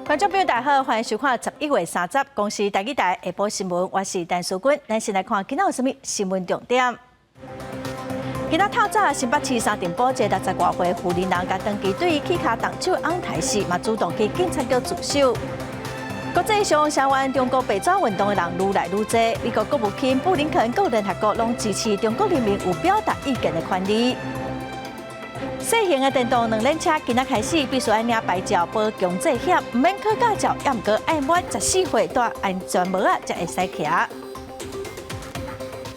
觀眾朋友大家好，歡迎收看11月30公視台語台下晡新聞，我是陳淑君。咱先來看今仔有啥物新聞重點。今仔透早新北市三重埔一个60外歲婦人人，共長期對伊起跤動手翁刣死，嘛主動去警察局自首。國際上聲援中國白紙運動的人愈來愈濟，美國國務卿布林肯佮聯合國攏支持中國人民有表達意見的權利。細型的電動兩輪車今仔開始必須愛領牌照保強制險，毋免考駕照，猶毋過愛滿14歲戴安全帽仔才會使騎。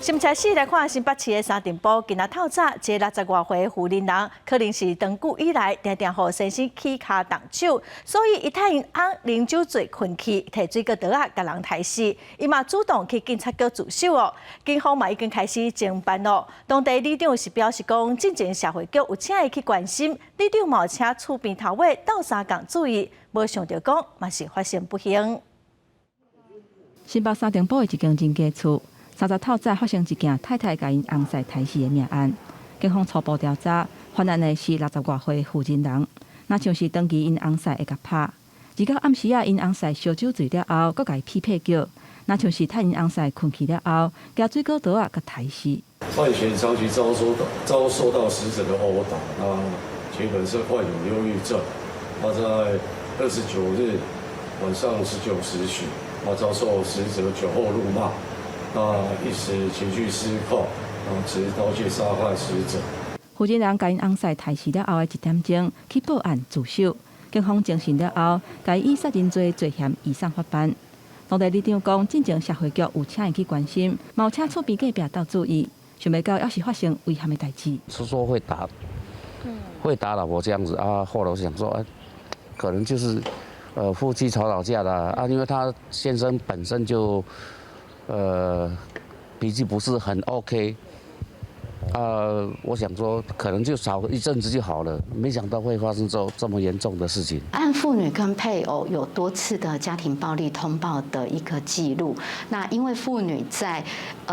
新聞開始來看新北市的三重埔，今仔透早一个60外歲婦人人，可能是長久以來定定予先生起跤動手，所以伊趁𪜶翁啉酒醉睏去，提水果刀仔共人刣死，伊嘛主動去警察局自首哦。警方嘛已經開始偵辦咯。當地里長是表示講，進前社會局有請伊去關心，里長嘛有請厝邊頭尾鬥相共注意，無想著講嘛是發生不幸。新北三重埔的一間人家厝，30透早發生一件太太共𪜶翁婿刣死的命案。警方初步調查，犯案的是60外歲婦人人，若像是長期𪜶翁婿會共拍。29暗時仔，𪜶翁婿燒酒醉了後，閣共伊批批叫，若像是趁𪜶翁婿睏去了後，舉水果刀仔共刣死。范閒長期遭受到死者的毆打，那其本身患有憂鬱症。他在29日晚上19時許，他遭受死者酒後辱罵。那一時情緒失控，持刀具殺害死者。婦人人共𪜶翁婿刣死了後的一點鐘去報案自首，警方偵訊了後，共伊以殺人罪罪嫌移送法辦。當地里長講，進前社會局有請伊去關心，嘛有請厝邊隔壁鬥注意，想袂到猶是發生遺憾的代誌。是說會打，會打老婆這樣子啊。後來我想說，可能就是夫妻吵吵架啦啊，因為他先生本身就脾氣不是很 OK，我想說可能就吵一陣子就好了，沒想到會發生這麼嚴重的事情。案婦女跟配偶有多次的家庭暴力通報的一個記錄。那因為婦女在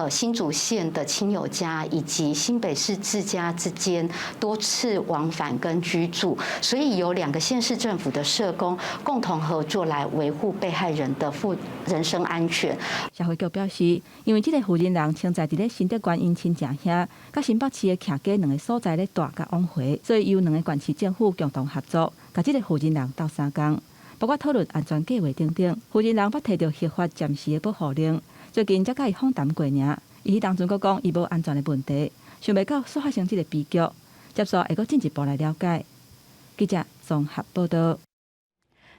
新竹縣的親友家以及新北市自家之間多次往返跟居住，所以有兩個縣市政府的社工共同合作來維護被害人的婦人身安全。社會局表示，因為這個婦人人穿在佇咧新竹縣𪜶親情遐，佮新北市的徛家兩个所在咧蹛佮往回，所以由兩个縣市政府共同合作，共這个婦人人鬥相共，包括討論安全計劃等等。婦人人捌提著核發暫時的保護令，最近才共伊訪談過爾。伊彼當陣閣講伊無安全的問題，想袂到煞發生這个悲劇，接紲會閣進一步來了解。記者綜合報道。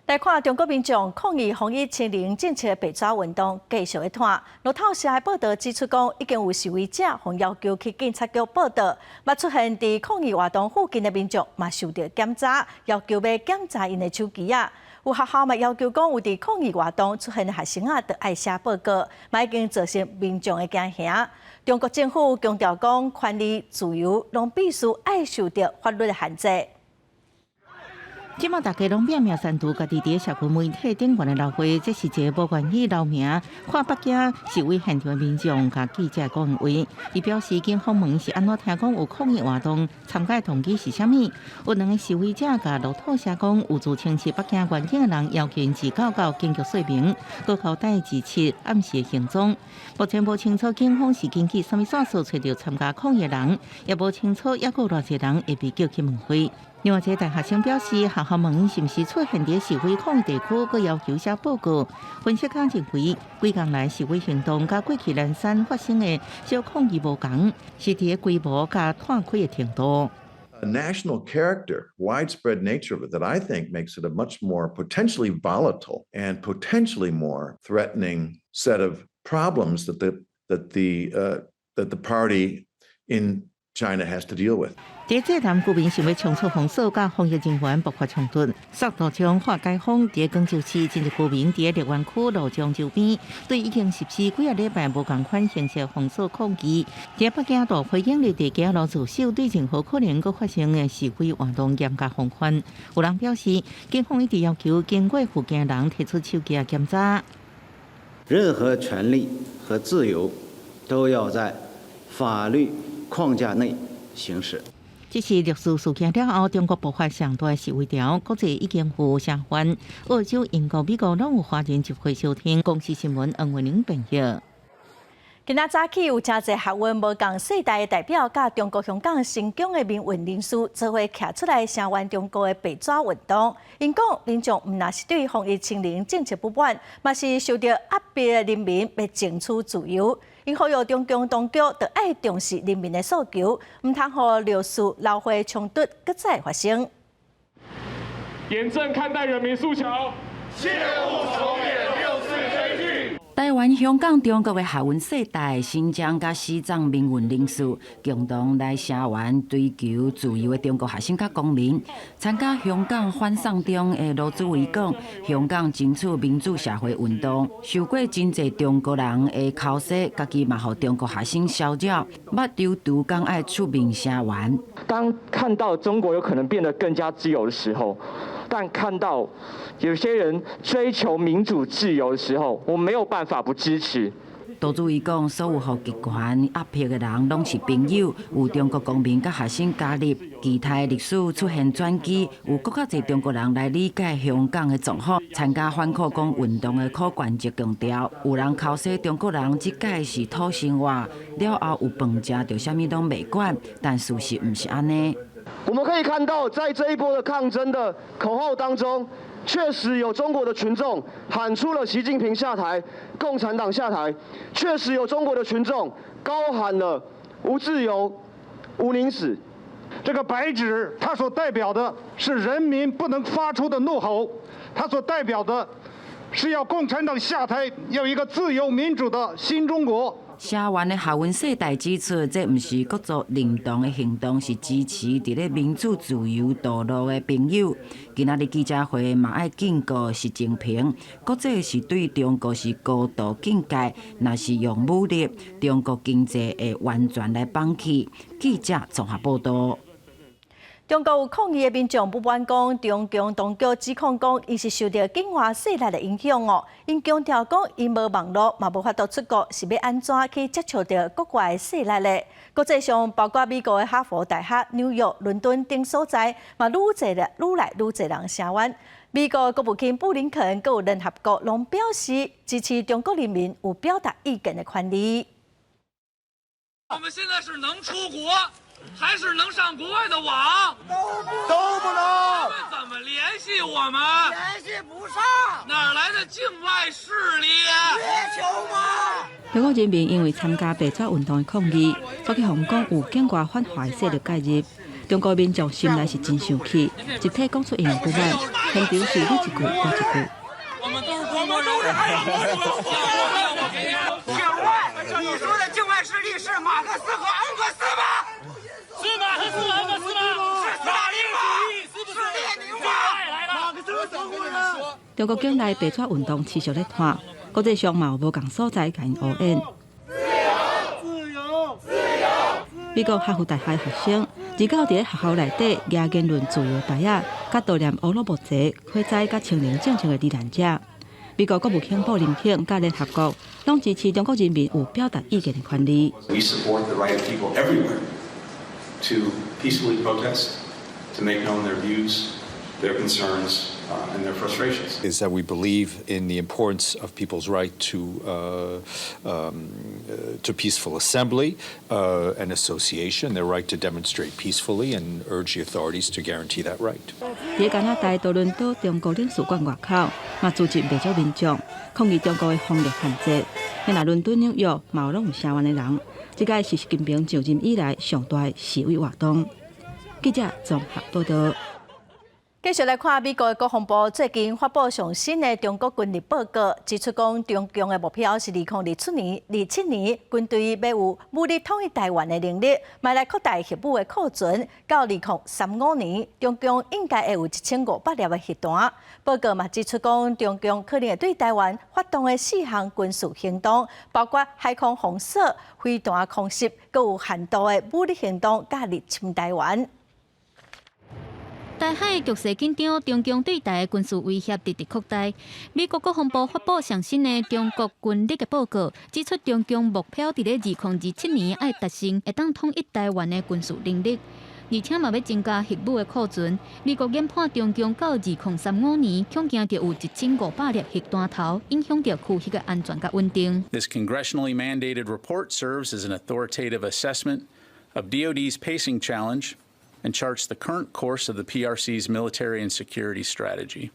來看中國民眾抗議防疫清零政策白紙運動繼續咧湠。路透社的報道指出，講已經有示威者予要求去警察局報到，嘛出現佇抗議活動附近的民眾嘛受著檢查，要求欲檢查𪜶的手機仔。有學校嘛要求講，有佇抗議活動出現的學生仔，著愛寫報告，嘛已經造成民眾的驚嚇。中國政府強調講，權利自由攏必須愛受著法律的限制。這馬大家攏拼命刪除家己佇社群媒體頂懸的留話，這是一个無願意留名、看北京示威現場的民眾共記者講話。伊表示，警方問是按怎聽講有抗議活動，參加動機是啥物？有兩个示威者共路透社講，有自稱是北京員警的人要求𪜶自九到警局說明，閣交代27暗時的行蹤。目前無清楚警方是根據啥物線索揣著參加抗議的人，也無清楚猶閣有偌濟人會被叫去問話。另外一个大學生表示，學校問𪜶是毋是出現佇示威抗議地區，閣要求寫報告。分析家認為，幾工來示威行動佮過去連山發生的小抗議無仝，是佇規模佮湠開的程度。 A national character, widespread nature of it that I think makes it a much more potentially volatile and potentially more threatening set of problems that the party in China has to deal with. 佇濟南居民想欲衝出封鎖，佮防疫人員爆發衝突，速度將化解封。佇廣州市，真濟居民佇荔園區羅江周邊，對已經實施幾仔禮拜無仝款形式封鎖抗議。佇北京大批警力佇街路駐守，對任何可能閣發生的示威活動嚴格防範。有人表示，警方一直要求經過附近的人提出手機檢查。任何權利和自由都要在法律框架內行使。這是六四事件了後，中國爆發上大示威潮，國際已經有聲援，澳洲、英國、美國攏有華人集會收聽。公視新聞黃慧玲編譯。今仔早起有誠濟學運無仝世代的代表，佮中國香港、新疆的民運人士做伙徛出來聲援中國的白紙運動。𪜶講民眾毋但是對防疫清零政策不滿，嘛是受著壓迫的人民欲爭取自由。𪜶呼籲中共當局著愛重視人民的訴求，毋通予六四流血衝突閣再發生。嚴正看待人民訴求，切勿重演六四悲劇。台灣、香港、中國的學運世代、新疆佮西藏民運人士共同來聲援追求自由的中國學生佮公民。參加香港反送中的羅子維講，香港爭取民主社會運動，受過真濟中國人的剾洗，家己嘛予中國學生騷擾，目睭拄講愛出面聲援。當看到中國有可能變得更加自由的時候，但看到有些人追求民主自由的時候，我沒有辦法不支持。杜主義講，所有予極權壓迫的人攏是朋友，有中國公民佮學生加入，其他歷史出現轉機，有閣較濟中國人來理解香港的狀況。參加反擴港運動的柯冠哲強調，有人剾洗中國人，這屆是討生活，了後有飯食就啥物攏袂管，但事實毋是按呢。我們可以看到，在這一波的抗爭的口號當中，確實有中國的群眾喊出了習近平下台、共產黨下台，確實有中國的群眾高喊了無自由、無寧死。這個白紙，它所代表的是人民不能發出的怒吼，它所代表的是要共產黨下台，要一個自由民主的新中國。聲援的學運世代指出，這毋是國族認同的行動，是支持佇咧民主自由道路的朋友。今仔日記者會嘛愛警告習近平，國際是對中國是高度警戒，若是用武力，中國經濟會完全來放棄。記者綜合報道。中國有抗議的民眾不滿講，中共當局指控講，𪜶是受著境外勢力的影響哦。𪜶強調講，𪜶無網路，嘛無法度出國，是欲按怎去接觸著國外的勢力咧？國際上包括美國的哈佛大學、紐約、倫敦等所在，嘛愈濟咧，愈來愈濟人聲援。美國國務卿布林肯、閣有聯合國攏表示支持中國人民有表達意見的權利。我們現在是能出國，還是能上國外的網？都不能。他們怎麼聯繫我們？聯繫不上。哪來的境外勢力？月球嗎？中國人民因為參加白紙運動的抗議，遭去予講有境外反華勢力介入。中國民眾心內是真生氣，集體講出𪜶的不滿，現場是你一句我一句。我們都是中國人。請問，你說的境外勢力是馬克思和恩格斯嗎？是馬克思和恩格斯嗎？是斯大林嗎？是列寧嗎？馬克思中國人。中國境內白紙運動持續咧拖，國際上嘛有無仝所在共𪜶烏演。自由，自由，自由。美國哈佛大學學生，二九佇咧學校內底舉言論自由牌仔，佮悼念烏魯木齊火災佮清零政策的罹難者。美國國務卿布林肯佮聯合國攏支持中國人民有表達意見的權利。 We support the right of people everywhere to peacefully protest, to make known their views, their concerns, and their frustrations. Is that we believe in the importance of people's right to peaceful assembly and association, their right to demonstrate peacefully, and urge the authorities to guarantee that right. 佇加拿大多倫多中國領事館外口，嘛聚集袂少民眾抗議中國的防疫限制。若倫敦、紐約嘛攏有聲援的人，這個是習近平上任以來上大的示威活動。記者綜合報道。繼續來看美國的國防部最近發布上新的中國軍力報告，指出講中共的目標是2027年、27年軍隊欲有武力統一台灣的能力，嘛來擴大核武的庫存。到2035年，中共應該會有1500粒的核彈。報告嘛指出講，中共可能會對台灣發動的四項軍事行動，包括海空封鎖、飛彈空襲，閣有限度的武力行動，佮入侵台灣。台海局勢緊張，中共對台的軍事威脅直直擴大。美國國防部發布上新的中國軍力的報告，指出中共目標佇咧2027年愛達成會當統一台灣的軍事能力。而且嘛欲增加核武的庫存。美國研判中共到2035年，恐驚著有1500粒核彈頭，影響著區域的安全佮穩定。 This congressionally mandated report serves as an authoritative assessment of DoD's pacing challenge and charts the current course of the PRC's military and security strategy.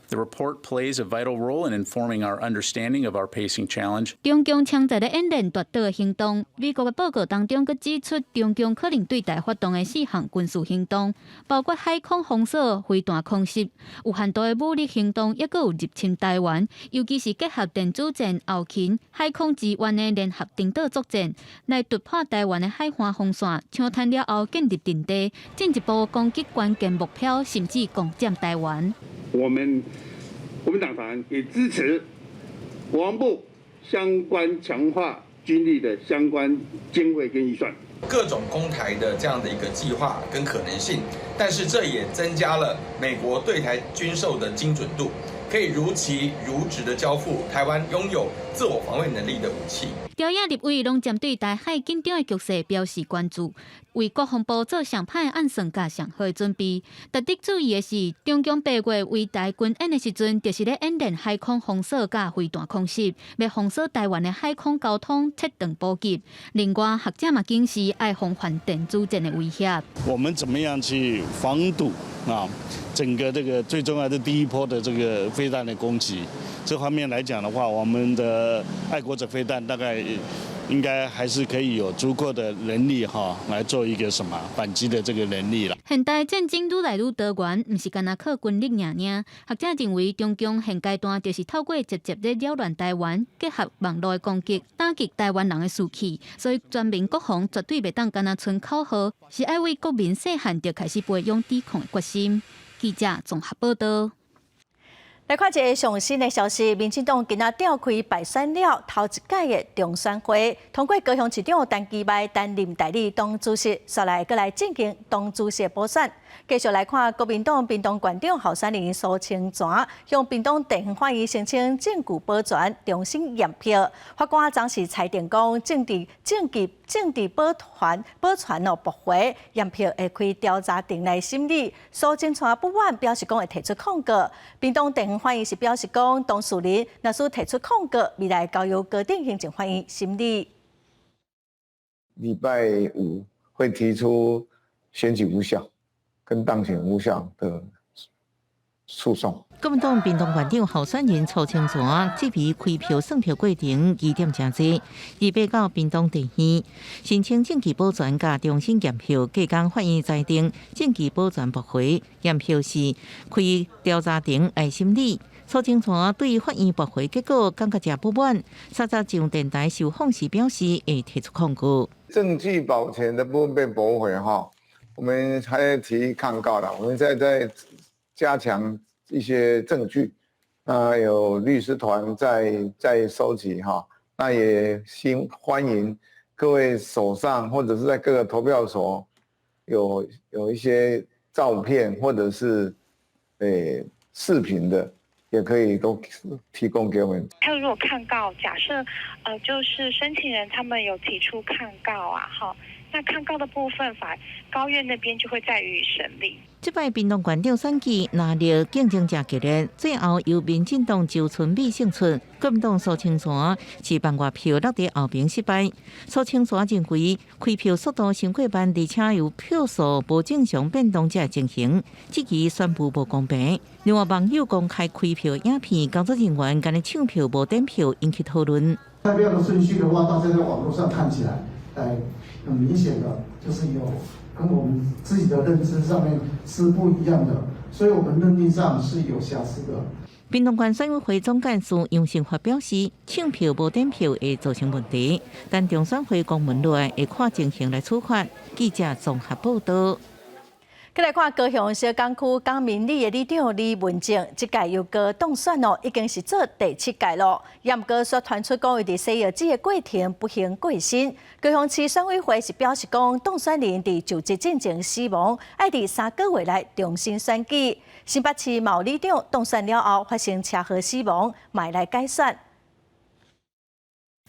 The report plays a vital role in informing our understanding of our pacing challenge. 中共槍在咧演練奪島的行動，美國的報告當中閣指出，中共可能對台發動的四項軍事行動，包括海空封鎖、飛彈空襲、有限度的武力行動，抑閣有入侵台灣，尤其是結合電子戰、後勤、海空支援的聯合登島作戰，來突破台灣的海岸防線，搶灘了後建立陣地，進一步攻擊關鍵目標，甚至攻佔台灣。我們國民黨團也支持國防部相關強化軍力的相關經費跟預算。各種攻台的這樣的一個計劃跟可能性，但是這也增加了美國對台軍售的精準度，可以如期如質的交付台灣擁有自我防衛能力的武器。朝野立委攏針對台海緊張的局勢表示關注，為國防部做上歹的暗算佮上好的準備。值得注意的是，中共八月圍台軍演的時陣，就是咧演練海空封鎖佮飛彈空襲，欲封鎖台灣的海空交通，切斷補給。另外，學者嘛警示愛防範電子戰的威脅。我們怎麼樣去防堵啊？整個這個最重要的第一波的這個飛彈的攻擊，這方面來講的話，我們的愛國者飛彈大概應該還是可以有足夠的能力哈，來做一個什麼反擊的這個能力啦。現代戰爭愈來愈多元，毋是干焦靠軍力爾爾。學者認為，中共現階段就是透過直接咧擾亂台灣，結合網路的攻擊，打擊台灣人的士氣。所以全民國防絕對袂當干焦賰口號，是愛為國民細漢就開始培養抵抗的決心。記者綜合報道。來看一个上新的消息，民進黨今仔召開敗選了頭一屆的中選會，通過高雄市長陳其邁擔任代理黨主席，紲來閣來進行黨主席補選。繼續來看國民黨屏東縣長候選人蘇清泉向屏東地方法院申請證據保全，重新驗票。法官當時裁定講，證據保全哦駁回，驗票會開調查庭來審理。蘇清泉不滿，表示講會提出抗告。屏東地方法院是表示講，當事人若是提出抗告，未來交由高等行政法院審理。禮拜五會提出選舉無效跟當選無效的訴訟。國民黨屏東縣長候選人蘇清泉質疑開票算票過程疑點誠濟，28到屏東地院申請證據保全佮重新驗票，隔工法院裁定證據保全駁回，驗票是開調查庭來審理。蘇清泉對法院駁回結果感覺誠不滿，30上電台受訪時表示會提出抗告。證據保全的部分被駁回哈，我們還要提抗告啦，我們在加強一些證據，那有律師團在收集哈，那也新歡迎各位手上或者是在各個投票所有一些照片或者是視頻的，也可以都提供給我們。他如果抗告，假設就是申請人他們有提出抗告啊，哈，那抗告的部分法高院那邊就會再予以審理。這擺屏東縣長選舉，藍綠競爭誠激烈，最後由民進黨周春米勝出，國民黨蘇清泉是萬外票落佇後爿失敗。蘇清泉認為開票速度傷過慢，而且有票數無正常變動這情形，質疑宣布無公平。另外，網友公開開票影片，工作人員干焦搶票無點票，引起討論。開票的順序的話，大家在網絡上看起來，很明顯的就是有跟我們自己的認知上面是不一樣的，所以我們認定上是有瑕疵的。屏東縣選委會總幹事楊勝發表示，搶票無點票會造成問題，但中選會公文內會看情形來處罰。記者綜合報道。閣來看高雄苎港區港民里的里長李文正，這屆又閣當選哦，已經是做第七屆咯。毋過卻傳出講，伊佇洗藥水的過程不幸過身。高雄市選委會是表示講，當選人佇就職進前死亡，愛佇3個月內重新選舉。新北市某里長當選了後發生車禍死亡，嘛來改選。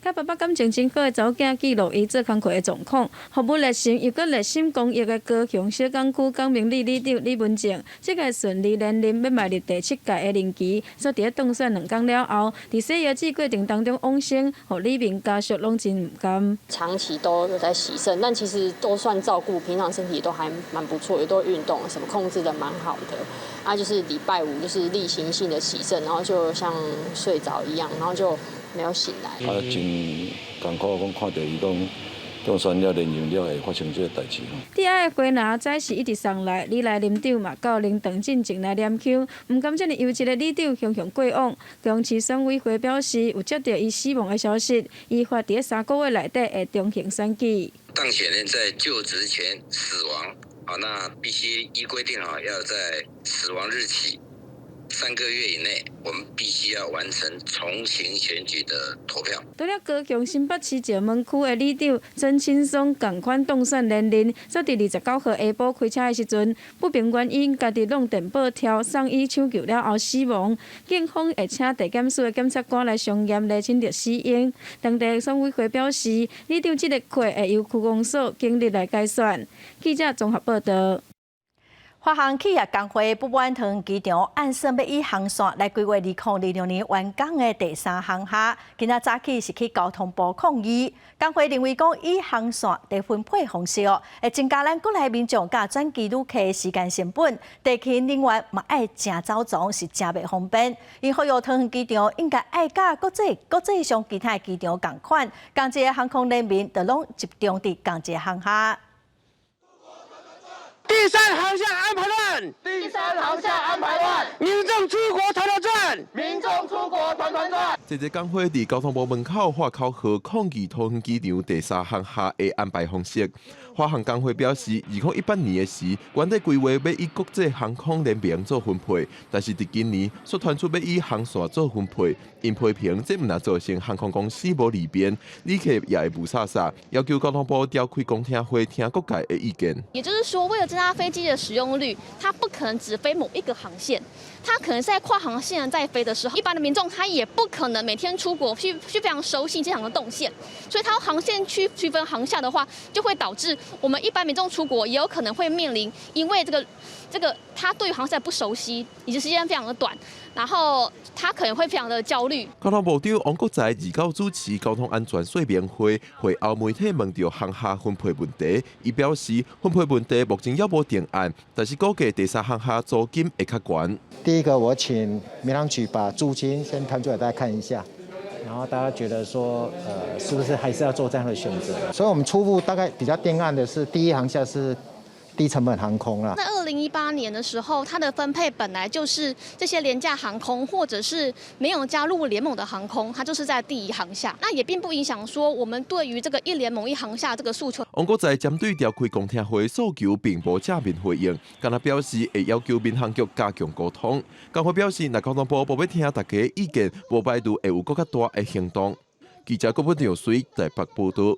佮爸爸感情真好的查某囝記錄伊做工課的狀況。服務熱心又閣熱心公益的高雄小港區港明里里長李文正，這屆順利連任，欲邁入第七屆的任期。所以佇咧當選兩工了後，佇洗腰子過程當中往生，予里民家屬攏真毋甘。長期都有在洗腎，但其實都算照顧，平常身體都還蠻不錯，也都運動，什麼控制得蠻好的。啊，就是禮拜五就是例行性的洗腎，然後就像睡着一樣，然後就沒有醒來。啊，真艱苦，講看著伊講當選了連任了會發生這個代誌吼。佇愛的花籃早時一直送來，李來林長嘛到靈堂進前來念香，毋甘這爾優質的里長雄雄過往。高雄市選委會表示，有接到伊死亡的消息，依法佇三個月內底會重行選舉。當選人在就職前死亡，啊，那必須依規定啊，要在死亡日起3個月以內，我們必須要完成重新選舉的投票。除了高雄新北市石門區的里長曾青松仝款當選連任，所以佇29號下晡開車的時陣，不明原因家己弄電報跳送醫搶救了後死亡。警方會請地檢署的檢察官來相驗釐清著死因。當地選委會表示，里長這個缺會由區公所經理來改選。記者綜合報道。華航企業工會不滿桃園機場按算欲以航線來規劃2026年完工的第三航廈，今仔早起是去交通部抗議。工會認為講以航線的分配方式哦，會增加咱國內民眾佮轉機旅客時間成本，地勤人員嘛愛誠走傱，是誠袂方便。𪜶呼籲桃園機場應該愛佮國際上其他機場仝款，仝一個航空聯盟就攏集中佇仝一個航廈。第三航廈安排亂，第三航廈安排亂，民眾出國團團轉，民眾出國團團轉。這個工會佇交通部門口喊口號抗議桃園機場第三航廈的安排方式。華航工會表示，2018年的時，原底規劃欲以國際航空聯盟做分配，但是佇今年卻傳出欲以航線做分配，𪜶批評這毋但造成航空公司無利便，旅客也會霧煞煞，要求交通部召開公聽會聽各界的意見。也就是說，為了增加飛機的使用率，它不可能只飛某一個航線，它可能是在跨航線在飛的時候，一般的民眾他也不可能每天出國去非常熟悉機場的動線，所以它用航線去區分航廈的話，就會導致我們一般民眾出國也有可能會面臨，因為這個他對於航線不熟悉，以及時間非常的短，然後他可能會非常的焦慮。交通部長王國材29主持交通安全說明會，會後媒體問著航廈分配問題，伊表示分配問題目前猶無定案，但是估計第三航廈租金會較懸。第一個，我請民航局把租金先攤出來，大家看一下，然後大家覺得說，是不是還是要做這樣的選擇？所以，我們初步大概比較定案的是，第一航廈是低成本航空啦。在2018年的時候，它的分配本來就是這些廉價航空，或者是沒有加入聯盟的航空，它就是在第一航廈。那也並不影響說我們對於這個一聯盟一航廈這個訴求。王國材針對召開公聽會訴求，並無正面回應，干焦表示會要求民航局加強溝通。工會表示，若交通部無欲聽大家意見，無排除會有閣較大的行動。記者郭本長水台北報道。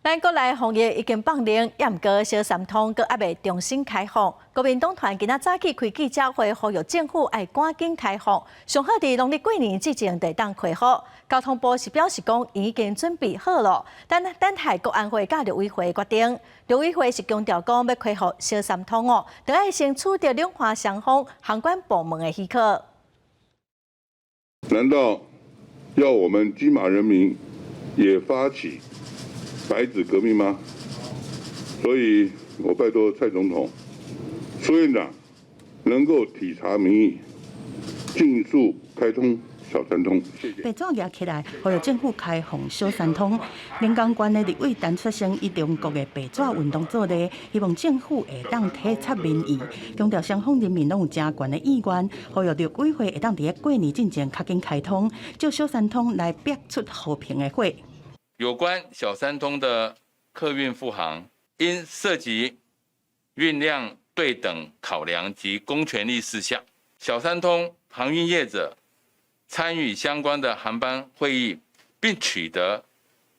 咱國內防疫已經放令，也毋過小三通閣猶未重新開放。國民黨團今仔早起開記者會，呼籲政府愛趕緊開放，上好佇農曆過年之前就會當恢復。交通部是表示講已經準備好了，等等待國安會佮陸委會決定。陸委會是強調講欲恢復小三通哦，著愛先取得兩岸雙方航管部門的許可。難道要我們金馬人民也發起白紙革命嗎？所以我拜託蔡總統、蘇院長能夠體察民意，盡速開通小三通。謝謝。白紙舉起來，呼籲政府開放小三通。連江縣的立委陳雪生以中國的白紙運動做例，希望政府會當體察民意，強調雙方人民攏有誠懸的意願，呼籲陸委會會當佇咧過年進前較緊開通，藉小三通來逼出和平的火。有關小三通的客運復航，因涉及運量對等考量及公權力事項，小三通航運業者參與相關的航班會議，並取得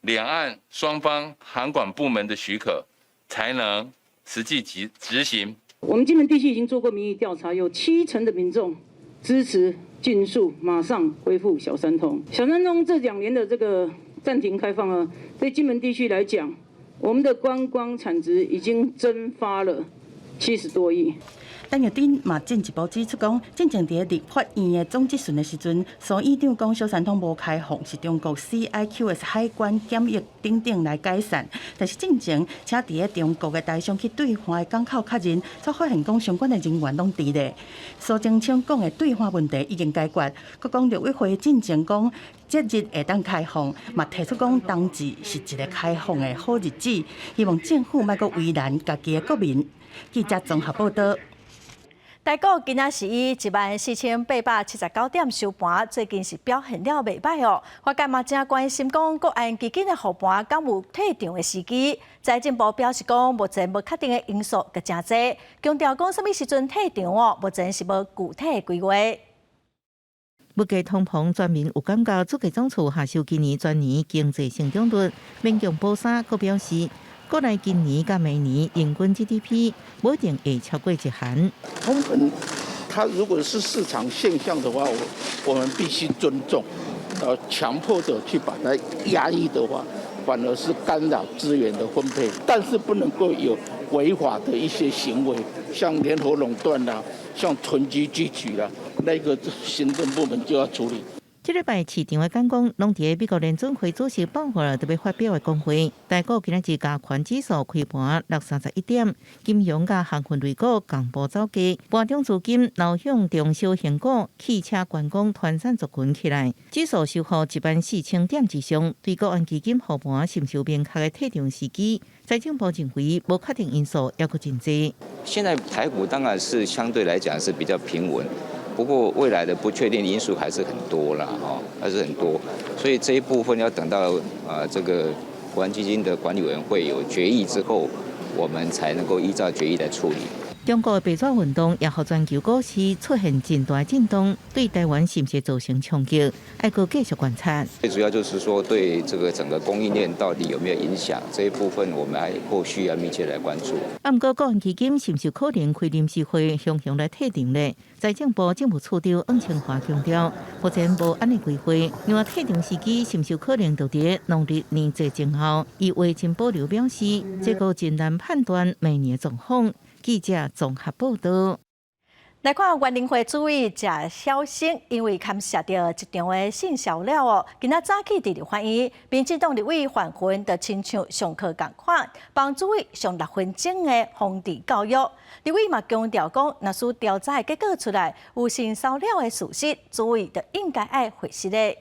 兩岸雙方航管部門的許可，才能實際執行。我們金門地區已經做過民意調查，有70%的民眾支持盡速馬上恢復小三通。小三通這2年的這個。暫停開放啊，對金門地區來講，我們的觀光產值已經蒸發了70多億。陳玉珍嘛進一步指出講，進前佇立法院的總質詢的時陣，蘇院長講小三通無開放是中國 CIQS 海關檢疫等等來改善，但是進前請佇咧中國的台商去對岸的港口確認，才發現講相關的人員攏佇咧。蘇貞昌講的對岸問題已經解決，閣講陸委會進前講節日會當開放，嘛提出講冬至是一個開放的好日子，希望政府莫閣為難家己的國民。記者綜合報道。台股今仔是以14,879點收盤，最近是表現了袂䆀哦。外界嘛誠關心講，國安基金的護盤敢有退場的時機？財政部表示講，目前無確定的因素閣誠濟，強調講啥物時陣退場哦，目前是無具體的規劃。物價通膨全民有感覺，主計總處下修今年全年經濟成長率，勉強保三，閣表示，國內今年佮明年平均 GDP 無一定會超過一項。通膨，它如果是市場現象的話，我們必須尊重。強迫的去把它壓抑的話，反而是干擾資源的分配。但是不能夠有違法的一些行為，像聯合壟斷啦，像囤積居奇啦，那個行政部門就要處理。這禮拜市場的眼光攏佇美國聯準會主席鮑威爾特別發表的講話。台股今仔日加權指數開盤落31點，金融佮航運類股仝步走低，盤中資金流向中小型股、汽車觀光、傳產族群起來，指數收予14,000點之上。對國安基金護盤是毋是有明確的退場時機？財政部認為無確定因素猶閣真濟。現在台股當然是相對來講是比較平穩。不過未來的不確定因素還是很多啦，哈，還是很多，所以這一部分要等到啊這個國安基金的管理委員會有決議之後，我們才能夠依照決議來處理。中國白紙運動也予全球股市出現真大震動，對台灣是毋是造成衝擊？愛閣繼續觀察。最主要就是說，對這個整個供應鏈到底有沒有影響，這一部分我們還後續要密切來關注。啊，毋過國安基金是毋是可能開臨時會雄雄來退場呢？財政部政務處長黃清華強調，目前無按呢規劃，另外退場時機是毋是可能就佇農曆年節前後？伊話真保留表示，這個真難判斷明年的狀況。記者綜合報道。來看原民會主委謝曉星，因為牽涉著一場的性騷擾哦，今仔早起佇立法院，民進黨立委范雲就親像上課仝款，幫主委上6分鐘的防治教育。立委嘛強調講，若是調查的結果出來有性騷擾的事實，主委就應該愛回實的。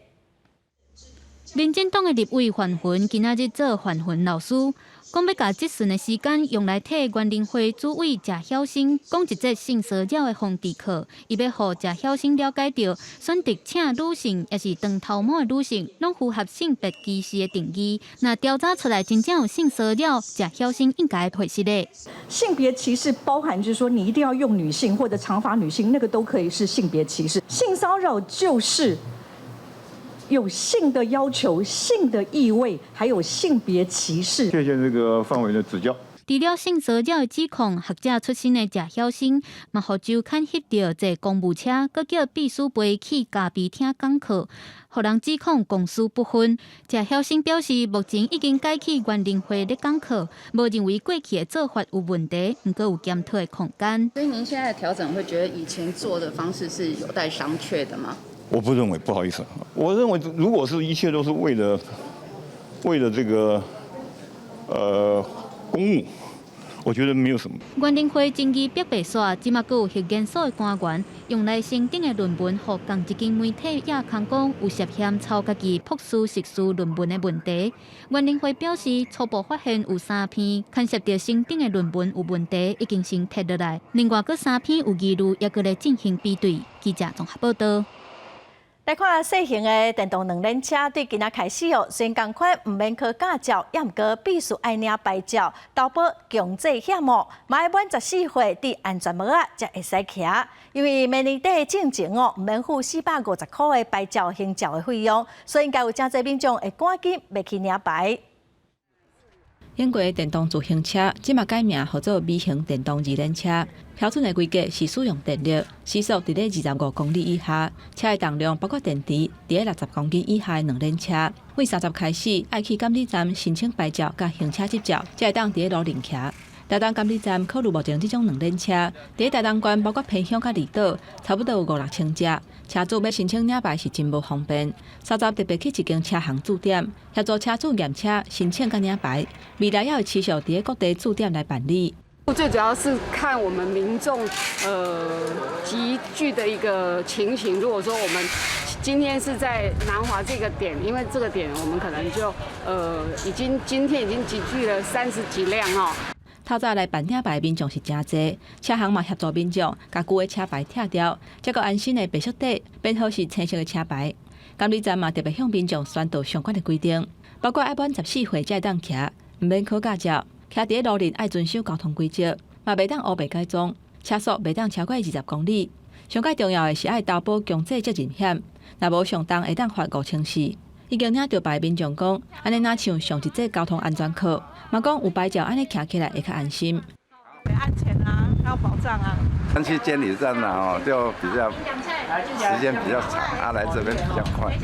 民進黨的立委范雲今仔日做范雲老師，講欲共質詢的時間用來替原民會主委謝曉星講一節性騷擾的防治課，伊欲予謝曉星了解著，選擇請女性抑是長頭毛的女性，攏符合性別歧視的定義。若調查出來真正有性騷擾，謝曉星應該回實的。性別歧視包含就是說，你一定要用女性或者長髮女性，那個都可以是性別歧視。性騷擾就是有性的要求、性的意味，還有性別歧視。謝謝這個範圍的指教。除了性騷擾的指控，學者出身的謝曉星嘛，予周刊翕著坐公務車，閣叫秘書陪去咖啡廳講課，予人指控公私不分。謝曉星表示，目前已經改去原民會咧講課，無認為過去的做法有問題，毋過有檢討的空間。所以您現在的調整會覺得以前做的方式是有待商榷的嗎？我不認為，不好意思，我認為如果是一切都是為了這個公務，我覺得沒有什麼。原民會爭議逼白煞，這馬閣有核研所的官員用來成頂的論文，予仝一間媒體亞康講有涉嫌抄家己博士碩士論文的問題。原民會表示，初步發現有三篇牽涉著成頂的論文有問題，已經先撤落來。另外，閣三篇有疑慮，猶閣咧進行比對。記者綜合報道。來看細型的電動兩輪車，對今仔開始哦，雖然仝款毋免考駕照，也毋過必須愛領牌照，投保強制險哦，嘛愛滿14歲，戴安全帽仔才會使騎。因為明年底進前哦，毋免付450塊的牌照行照的費用，所以應該有誠濟民眾會趕緊欲去領牌。英國的電動自行車這馬改名號做微型電動二輪車，標準的規格是使用電力，時速佇咧25公里以下，車的重量包括電池，佇咧60公斤以下的兩輪車。對30開始，愛去監理站申請牌照佮行車執照，才會當佇咧路面騎。台東監理站考慮目前這種兩輪車，佇咧台東縣包括偏鄉佮離島，差不多有五六千隻。車主欲申請領牌是真無方便。三十特別去一間車行駐點，協助車主驗車、申請佮領牌。未來也會持續佇咧各地駐點來辦理。最主要是看我們民眾集聚的一個情形。如果說我們今天是在南華這個點，因為這個點我們可能就已經今天已經集聚了30幾輛哦。透早來辦領牌的民眾是誠濟，車行嘛協助民眾共舊的車牌拆掉，才閣按新的白色底編號是青色的車牌。監理站嘛特別向民眾宣導相關的規定，包括愛滿14歲才會當騎，毋免考駕照，騎佇咧路面愛遵守交通規則，嘛袂當烏白改裝，車速袂當超過20公里。上蓋重要的是愛投保強制責任險，若無上重會當罰5400。已經領著牌民眾講，按呢若像上一節交通安全課，嘛講有牌照按呢騎起來會較安心。安全啊，要保障啊。去監理站啦，哦，就比較時間比較長，啊，來這邊比較快。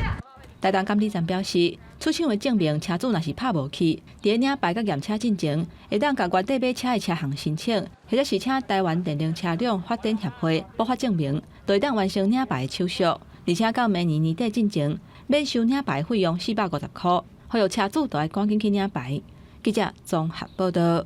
台東監理站表示，出廠的證明車主若是拍無去，佇咧領牌佮驗車進前，會當共原底買車的車行申請，或者是請台灣電動車輛發展協會補發證明，就會當完成領牌的手續。而且到明年年底進前，免收領牌費用450塊，呼籲車主都愛趕緊去領牌。記者綜合報道。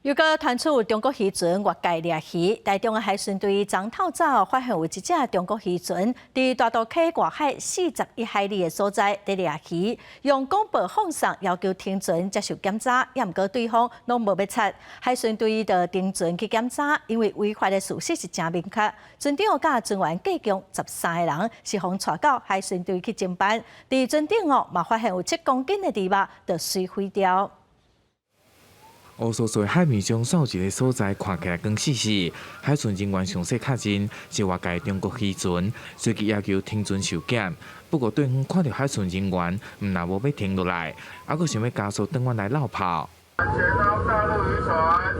又閣傳出中國漁船越界掠魚，台中的海巡隊昨透早發現有一隻中國漁船佇大肚溪外海41海里的所在佇掠魚，用廣播放送要求停船接受檢查，也毋過對方攏無欲睬。海巡隊就登船去檢查，因為違法的事實是誠明確。船長佮船員計共13個人是予帶到海巡隊去偵辦，佇船頂哦嘛發現有7公斤的豬肉，就隨毀掉。烏索索海面上煞有一個所在，看起來光死死。海巡人員詳細確認是外界中國漁船，隨即要求停船受檢。不過對方看著海巡人員，毋但無欲停落來，猶閣想欲加速轉彎來落跑。前方大陸漁船，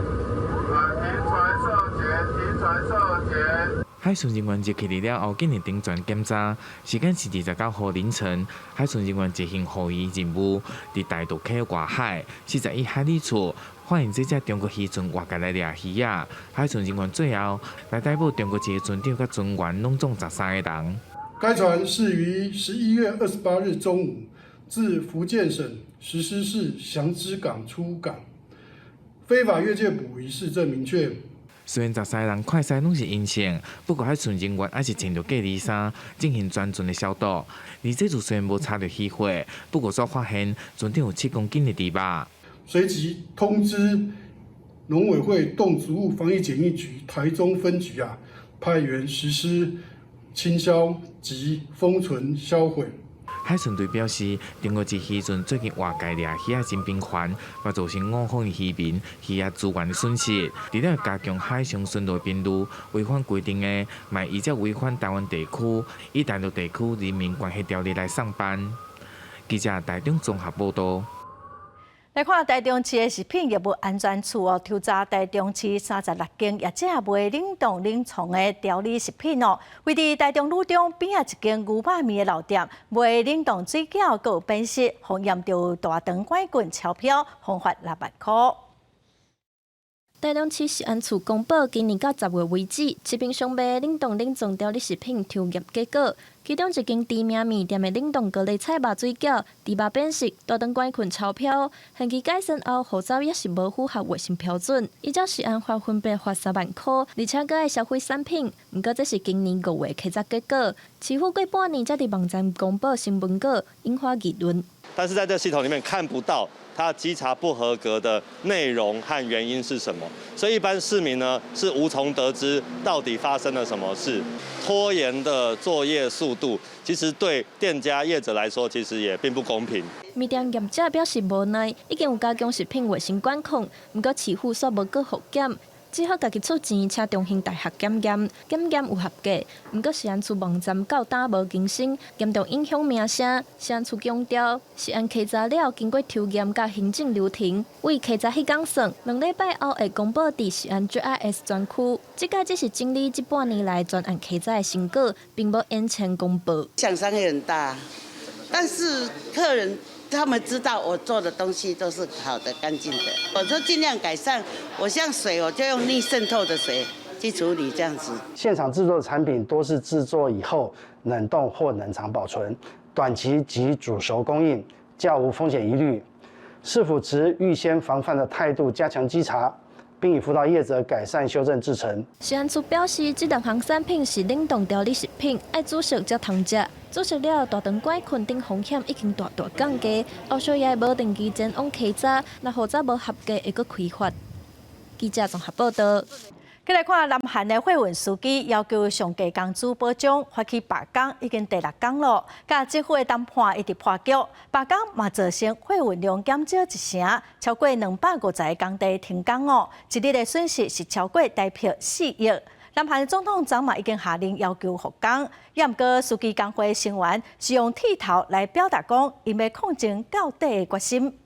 停船受檢，停船受檢。海巡人員入去了後，進行登船檢查，時間是29號凌晨。海巡人員執行護漁任務，佇大肚溪外海41海里處，發現這隻中國漁船越界來掠魚仔。海巡人員最後來逮捕中國籍船長佮船員，攏總13個人。該船是於11月28日中午自福建省石獅市祥芝港出港，非法越界捕魚事證明確。雖然13個人快篩攏是陰性，不過海巡人員還是穿著隔離衫進行全船的消毒。而這次雖然無查著漁貨，不過煞發現船頂有7公斤的豬肉。隨即通知農委會動植物防疫檢疫局台中分局啊，派員實施清消及封存銷毀。海巡隊表示，中國籍漁船最近外界掠魚仔真頻繁，嘛造成我方的漁民漁業資源的損失。除了加強海上巡邏頻率，違反規定的，嘛依照違反臺灣地區與大陸地區人民關係條例來送辦。記者台中綜合報道。來看台中市的食品藥物安全處哦，抽查台中市36間業者賣冷凍冷藏的調理食品哦。位佇台中女中邊仔一間牛肉麵的老店，賣冷凍水餃，閣有變色，予驗著大腸桿菌超標，予罰6萬塊。台中市食安處公布，今年到10月為止，市面上賣冷凍冷藏調理食品抽驗結果，其中一間知名麵店的冷凍高麗菜肉水餃，豬肉變色，大腸桿菌超標，限期改善後，予走猶是無符合衛生標準，依照食安法分別罰3萬塊，而且閣愛銷毀產品。毋過這是今年5月稽查結果，市府過半年才佇網站公布新聞稿，引發議論。但是在這系統裡面看不到它稽查不合格的內容和原因是什麼，所以一般市民呢是無從得知到底發生了什麼事。拖延的作業速度，其實對店家業者來說，其實也並不公平。麵店業者表示無奈，已經有加強食品衛生管控，毋過市府煞無閣復檢。只好家己出錢請中興大學檢驗，檢驗有合格。毋過食安處網站到今無更新，嚴重影響名聲。食安處強調，是按稽查了經過抽驗佮行政流程，對稽查彼工算，2禮拜後會公布佇食安 GIS 專區。這擺只是整理這半年來專案稽查的成果，並無延前公布。響傷也很大，但是客人他們知道我做的東西都是好的、乾淨的，我就盡量改善。我像水，我就用逆滲透的水去處理，這樣子。現場製作的產品多是製作以後冷凍或冷藏保存，短期即煮熟供應，較無風險疑慮。市府持預先防範的態度，加強稽查，並已輔導業者改善修正製程。食安處表示，這兩項產品是冷凍調理食品，愛煮熟才通食。煮熟了，大腸桿菌等風險已經大大降低。後續也會無定期前往稽查，若予查無合格，會閣開罰。記者綜合報道。繼來看南韓的貨運司機要求上低工資保障，發起罷工已經第六工囉。佮政府的談判一直破局，罷工嘛造成貨運量減少一成，超過250個工地停工哦。一日的損失是超過台幣4億。南韓總統昨嘛已經下令要求復工，也毋過司機工會成員是用剃頭來表達講，𪜶欲抗爭到底的決心。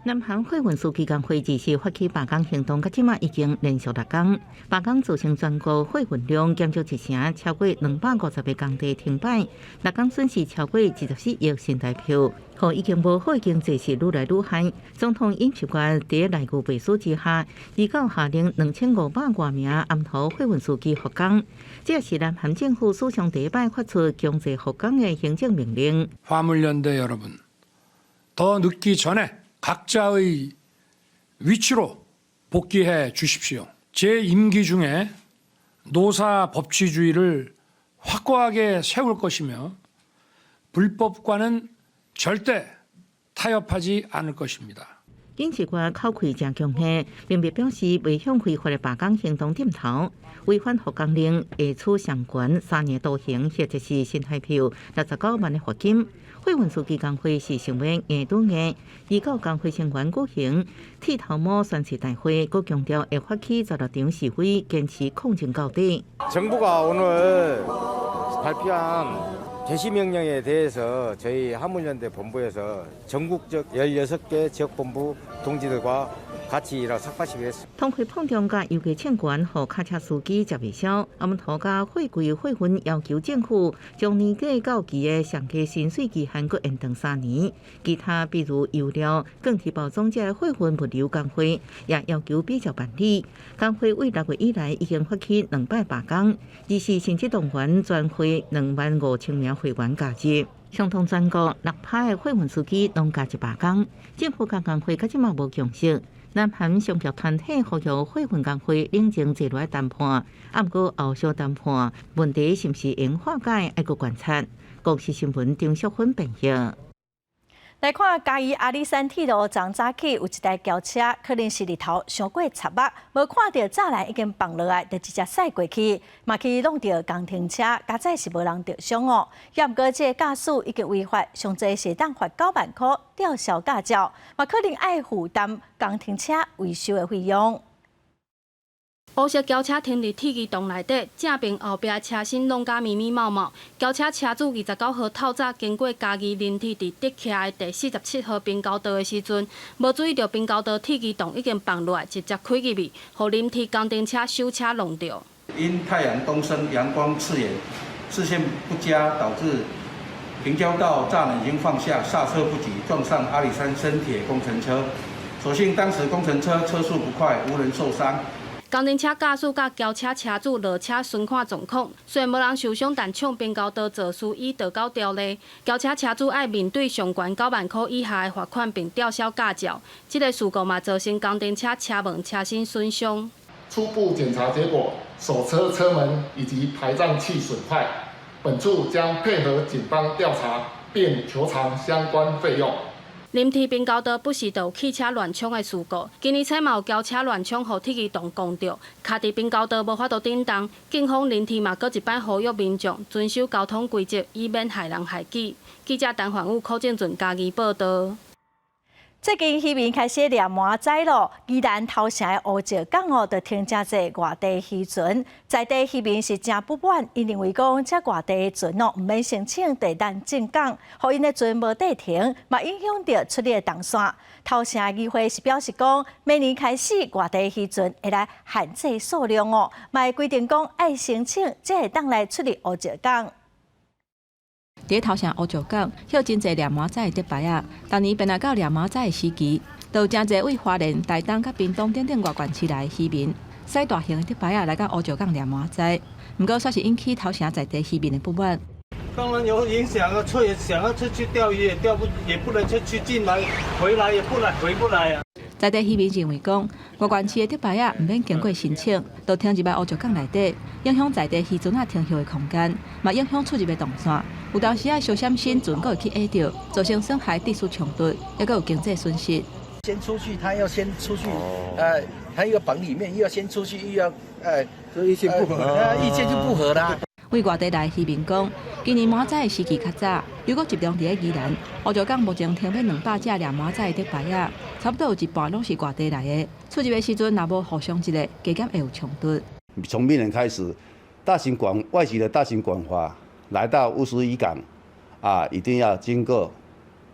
南韓貨運司機工會自是發起罷工行動，到這馬已經連續六工。罷工造成全國貨運量減少一成，超過250個工地停擺，六工損失超過24億新台幣。予已經無好的經濟是愈來愈歹。總統尹錫悅佇內閣背書之下，預告下令2500外名暗頭貨運司機復工。這是南韓政府史上第一擺發出強制復工的行政命令。 화물연대 여러분, 더 늦기 전에 각자의 위치로 복귀해 주십시오. 제 임기 중에 노사 법치주의를 확고하게 세울 것이며 불법과는 절대 타협하지 않을 것입니다. 尹錫悅口氣誠強硬，明白表示袂向非法的罷工行動點頭，違反復工令會處上懸3年徒刑或者是新台幣69萬的罰金。貨運司機工會是想欲硬對硬，預告工會成員舉行剃頭毛宣誓大會，閣強調會發起16場示威，堅持抗爭到底。 정부가 오늘 발표한 개시명령에 대해서 저희 화물연대 본부에서 전국적 16개 지역본부 동지들과 같이 일어 삭발시키겠습니다. 通貨膨脹佮油價衝懸，予卡車司機食袂消。阿們塗佮貨櫃貨運要求政府將年底到期的上低薪水期限閣延長3年。其他比如油料、鋼鐵包裝這貨運物流工會也要求比照辦理。工會對6月以來已經發起兩擺罷工，二是甚至動員全會25,000名會員加入。相當全國6%的貨運司機攏加入罷工，政府佮工會到這馬無共識。南韓商業團體呼籲貨運工會冷靜坐落來談判，啊，毋過後續談判問題是毋是會化解，愛閣觀察。公視新聞張淑芬編譯。來看嘉義阿里山鐵路，昨早起有一台轎車，可能是日頭傷過插目，無看著柵欄已經放落來，就直接駛過去，嘛去挵著工程車，佳哉是無人著傷哦。也毋過這個駕駛已經違法，上濟是會當罰9萬箍，吊銷駕照，嘛可能愛負擔工程車維修的費用。烏色轎車停佇鐵枝洞內底，正爿後壁車身挵甲密密麻麻。轎車車主29號透早經過嘉義林鐵佇竹徛的第47號平交道的時陣，無注意著平交道鐵枝洞已經放落來，直接開入去，予林鐵工程車手車挵著。因太陽東升，陽光刺眼，視線不佳，導致平交道柵欄已經放下，剎車不及，撞上阿里山深鐵工程車。所幸當時工程車車速不快，無人受傷。工程車駕駛佮轎車車主落車巡看狀況，雖然無人受傷，但衝平交道肇事依道交條例，轎車車主愛面對上懸9萬箍以下的罰款，並吊銷駕照。這個事故嘛造成工程車車門車身損傷。初步檢查結果，手車車門以及排障器損壞，本處將配合警方調查，並求償相關費用。林鐵平交道不時就有汽車亂衝的事故，今年初嘛有轎車亂衝，予鐵枝洞撞著，卡佇平交道無法度振動。警方林鐵嘛閣一擺呼籲民眾遵守交通規則，以免害人害己。記者陳焕武、柯正俊嘉義報道。最近漁民開始掠鰻仔咯，宜蘭頭城的烏石港哦，就停誠濟外地漁船，在地漁民是誠不滿，𪜶認為講這外地的船哦，毋免申請地單進港，予𪜶的船無地停，嘛影響著出入的動線。頭城議會是表示講，明年開始外地漁船會來限制數量哦，嘛會規定講愛申請才會當來出入烏石港。佇頭城烏石港，歇真濟掠鰻仔的竹排仔，逐年便來到掠鰻仔的時期，就有誠濟位花蓮、台東佮屏東等等外縣市來的漁民，駛大型的竹排仔來到烏石港掠鰻仔。毋過，煞是引起頭城在地漁民的不滿。當然有影響啊！想要出去釣魚也釣不，也不能出去進來，回來也不來，回不來啊！在地漁民認為講，外縣市的竹排仔毋免經過申請，就停入來烏石港內底，影響在地漁船仔停歇的空間，嘛影響出入的動線。有當時仔小閃身船閣會去壓著，造成損害秩序衝突，抑閣有經濟損失。先出去，他要先出去，他又要綁裡面，又要先出去，又要，所以意見不合，意見就不合啦。位外地來漁民講，今年鰻仔的時期較早，如果集中佇咧宜蘭，烏石港目前停欲200隻掠鰻仔的竹排仔，差不多有一半攏是外地來的。出入的時陣若無互相一下，加減會有衝突。從明年開始，大型廣外籍的大型廣筏來到烏石漁港，啊，一定要經過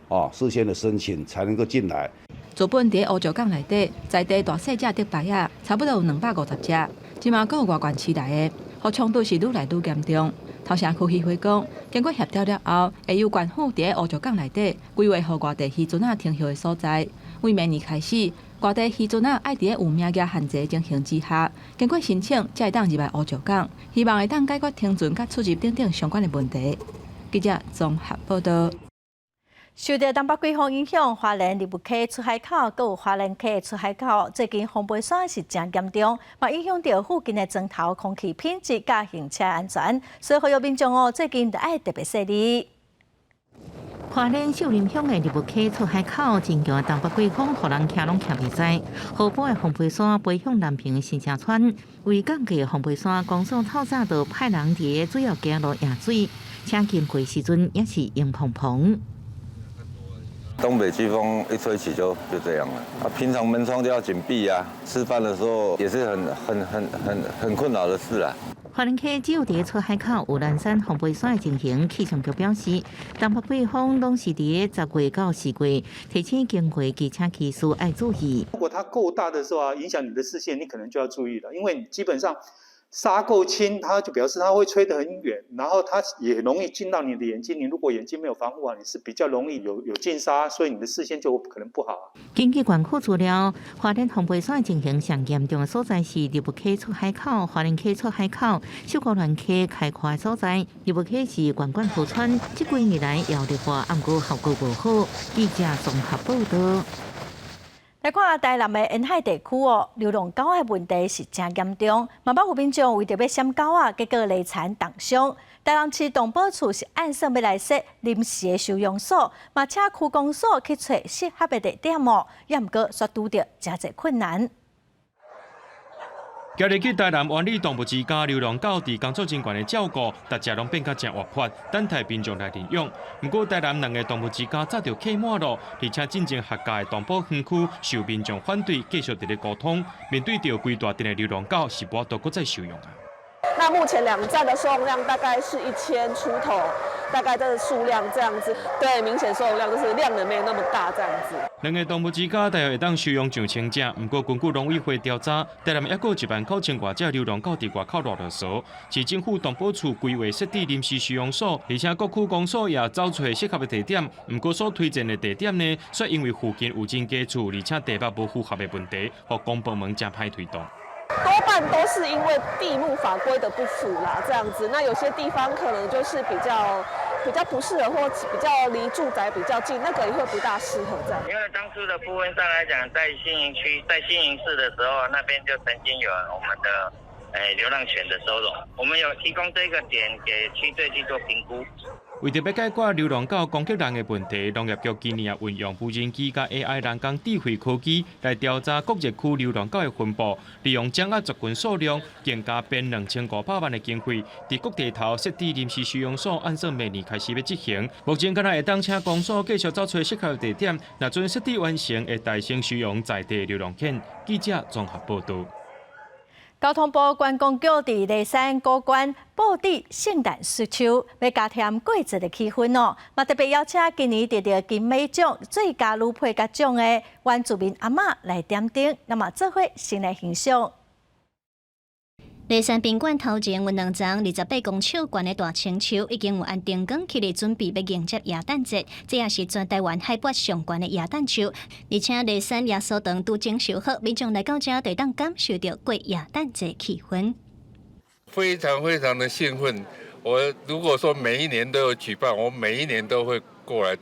哦事先的申請才能夠進來。原本佇烏石港內底，在地大細隻竹排仔，差不多有250隻，這馬閣有外縣市來的，予衝突是愈來愈嚴重。頭城區議會講，經過協調了後，會由縣府佇咧烏石港內底規劃予外地漁船仔停歇的所在。為明年開始，外地漁船仔愛佇咧有名額限制情形之下，經過申請才會當入來烏石港，希望會當解決停船佮出入等等相關的問題。記者綜合報道。受著東北季風影響，花蓮立霧溪出海口，閣有花蓮溪出海口，最近風飛沙是誠嚴重，嘛影響著附近的庄頭空氣品質佮行車安全，所以呼籲民眾哦，最近著愛特別細膩。花蓮秀林鄉的立霧溪出海口，真強的東北季風，予人徛攏徛袂知。河埔的風飛沙飛向南平的新城村，為降低風飛沙，公所透早就派人佇主要街路驗水，車經過時陣也是湧蓬蓬。東北季風一吹起就這樣了。啊，平常門窗就要緊閉啊，吃飯的時候也是很困擾的事啊。花蓮溪只有佇出海口有南山風飛沙的情形，氣象局表示，東北季風攏是佇10月到4月，提醒經過機車騎士愛注意。如果它夠大的時候啊，影響你的視線，你可能就要注意了，因為你基本上沙夠輕，它就表示它會吹得很遠，然後它也容易進到你的眼睛。你如果眼睛沒有防護啊，你是比較容易有進沙，所以你的視線就可能不好。根據縣府資料，花蓮風飛沙情形上嚴重的所在是立霧溪出海口、花蓮溪出海口、秀姑巒溪開闊的所在。立霧溪是縣管河川，這幾年來也有綠化，毋過效果無好。記者綜合報道。來看台南的沿海地區哦，流浪狗的問題是誠嚴重，嘛捌有民眾為著欲閃狗仔，結果犁田凍傷。台南市動保處是按算欲來設臨時的收容所，嘛請區公所去揣適合的地點哦，也毋過煞拄著誠濟困難。今日去台南灣里動物之家流浪狗佇工作人員的照顧，逐隻攏變較誠活潑，等待民眾來領養。毋過台南兩个動物之家早就客滿囉，而且進前合家的動保園區受民眾反對，繼續佇咧溝通。面對著規大陣的流浪狗，是無法度閣再收容啊。那目前兩站的收容量大概是1000出頭，大概這個數量這樣子，對，明顯收容量就是量能沒有那麼大這樣子。兩个動物之家大約會當收容上千隻，毋過根據農委會調查，台南猶閣有19000外隻流浪狗佇外口賴囉嗦。市政府動保處規劃設置臨時收容所，而且各區公所也找出適合的地點。毋過所推薦的地點呢，卻因為附近有真濟厝，而且地目無符合的問題，予公部門誠歹推動。多半都是因為地目法規的不符啦，這樣子。那有些地方可能就是比較不適合，或比較離住宅比較近，那個也會不大適合這樣。因為當初的部分上來講，在新營區，在新營市的時候，那邊就曾經有我們的流浪犬的收容，我們有提供這個點給區隊去做評估。為著欲解決流浪狗攻擊人的問題，農業局今年也運用無人機佮 AI 人工智慧科技來調查各熱區流浪狗的分布，利用掌握族群數量，更加編2500萬的經費，佇各地頭設置臨時收容所，按算明年開始欲執行。目前敢若會當請公所繼續找揣適合的地點，若準設置完成，會代先收容在地流浪犬。記者綜合報導。交通部觀光局佇梨山古關布置聖誕樹樹，欲加添過節的氣氛哦。嘛特別邀請今年得著金馬獎最佳女配角獎的原住民阿嬤來點燈，那麼做伙先來欣賞。梨山賓館頭前有兩層28公尺懸的大青樹，已經有按燈光起來準備欲迎接耶誕節。這也是全台灣海拔上懸的耶誕樹，而且梨山耶穌堂拄整修好，民眾來到這就會當感受著過耶誕節氣氛。非常非常的興奮。我如果說每一年都有舉辦，我每一年都會過來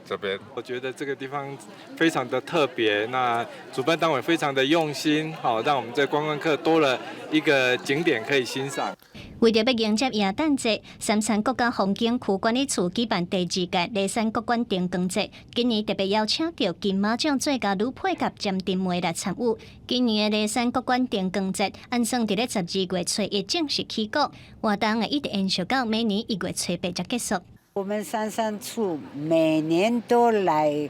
這邊。我覺得這個地方非常的特別，那主辦單位非常的用心，好，讓我們這觀光客多了一個景點可以欣賞。為著欲迎接耶誕節，三山國家風景區管理處舉辦第二屆梨山谷關燈光節，今年特別邀請著金馬獎最佳女配角詹婷梅來參與。今年的梨山谷關燈光節，按算佇咧12月初一正式起鼓，活動會一直延續到明年1月初八才結束。我們三山處每年都來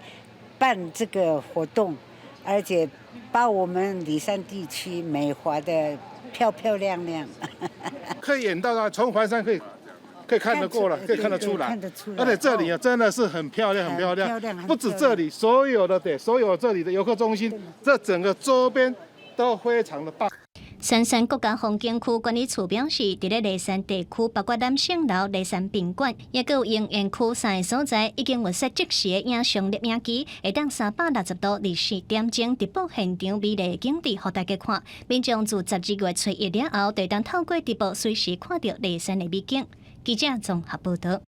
辦這個活動，而且把我們梨山地區美化得漂漂亮亮。可以遠到啊，從環山可以看得過來，可以看得出來。看得出來。而且這裡啊，真的是很漂亮，很漂亮。不止這裡，所有的對，所有這裡的遊客中心，這整個周邊都非常的棒。三山國家風景區管理處表示，佇咧梨山地區，包括攬勝樓、梨山賓館，抑閣有迎園區三个所在，已經有設即時的影像攝影機，會當360度24點鐘直播現場美麗的景致，予大家看。民眾自12月初一了後，就會當透過直播隨時看著梨山的美景。記者綜合報導。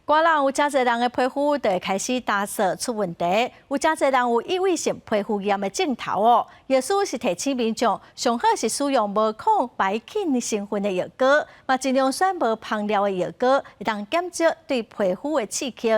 寒人有誠濟人的皮膚就會開始焦燥出問題，有誠濟人有異位性皮膚炎的症頭哦。藥師是提醒民眾，上好是使用無抗白菌成分的藥膏，嘛盡量選無香料的藥膏，會當減少對皮膚的刺激。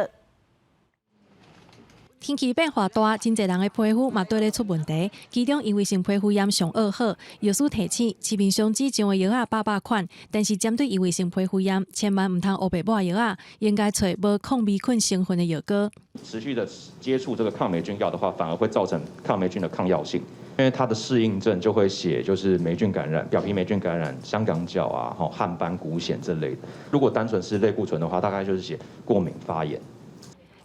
天氣變化大，真濟人的皮膚嘛綴咧出問題。其中異位性皮膚炎上惡好，藥師提醒市面上市上的藥仔百百款，但是針對異位性皮膚炎，千萬毋通烏白抹藥仔，應該揣無抗黴菌成分的藥膏。持續的接觸這個抗黴菌藥的話，反而會造成抗黴菌的抗藥性，因為它的適應症就會寫就是黴菌感染、表皮黴菌感染、香港腳啊、吼汗斑、股癬這類的。如果單純是類固醇的話，大概就是寫過敏發炎。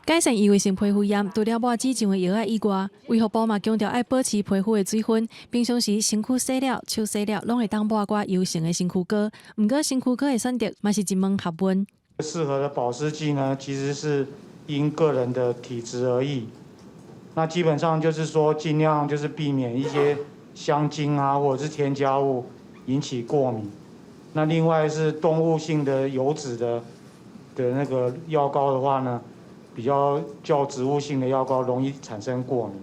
改善異位性皮膚炎，除了抹紙上的藥仔以外，衛福部嘛強調愛保持皮膚的水分。平常時身軀洗了、手洗了，攏會當抹寡油性的身軀膏。毋過身軀膏的選擇嘛是一門學問。適合的保濕劑呢，其實是因個人的體質而異。那基本上就是說，盡量就是避免一些香精啊，或者是添加物引起過敏。那另外是動物性的油脂的那個藥膏的話呢，比較較植物性的藥膏容易產生過敏。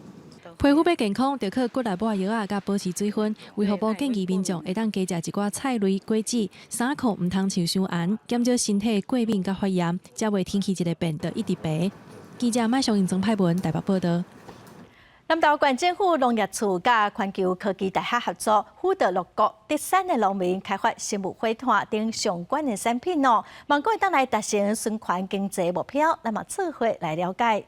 皮膚欲健康，就靠骨力抹藥仔，佮保持水分。衛福部建議民眾會當加食一寡菜類、果子，衫褲毋通穿傷絚，減少身體過敏佮發炎，才袂天氣一个變就一直白。記者麥尚英、曾派文台北報導。南投縣政府農業處佮環球科技大學合作，輔導六國特產的農民開發生物火炭等相關的產品哦，望講會當來達成循環經濟目標，咱嘛做伙來了解。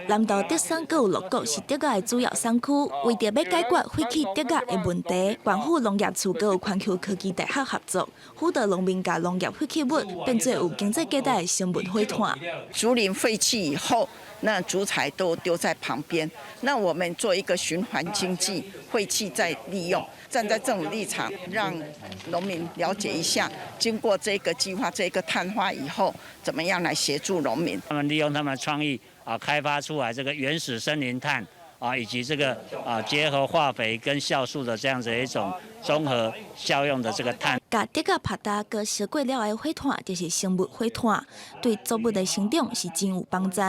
南投特產閣有六股是竹仔的主要產區，為著欲解決廢棄竹仔的問題，縣府農業處閣有環球科技大學合作，輔導農民共農業廢棄物變做有經濟價值的生物火炭。竹林廢棄以後，那竹材都丟在旁邊，那我們做一個循環經濟，廢棄再利用。站在政府立場，讓農民了解一下，經過這個計劃、這個碳化以後，怎麼樣來協助農民？他們利用他們的創意啊，開發出來這個原始森林炭啊，以及這個啊結合化肥跟酵素的這樣子一種綜合效用的這個炭。共竹仔拍焦閣燒過了的火炭，就是生物火炭，對作物的成長是真有幫助。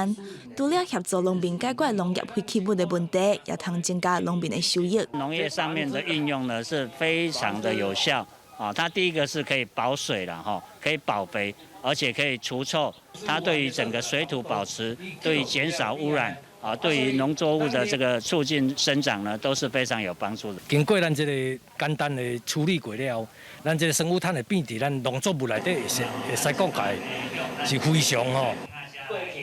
除了協助農民解決農業廢棄物的問題，也通增加農民的收益。農業上面的應用呢，是非常的有效。啊，它第一個是可以保水了哈，可以保肥，而且可以除臭。它對於整個水土保持，對於減少污染啊，對於農作物的這個促進生長呢，都是非常有幫助的。經過咱這個簡單的處理過了後，咱這個生物炭會變佇咱農作物內底，會使講起是非常吼，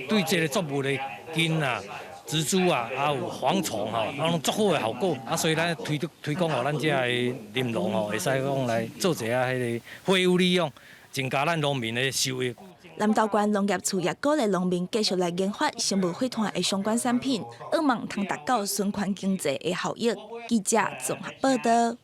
對這個作物的根啊、植株啊，還有防蟲吼，啊，攏足好的效果。啊，所以咱推廣予咱遮的林農吼，會使講來做一下彼個廢物利用，增加咱農民的收益。南投縣農業處也鼓勵農民繼續來研發生物廢炭的相關產品，向望通達到循環經濟的效益。記者綜合報道。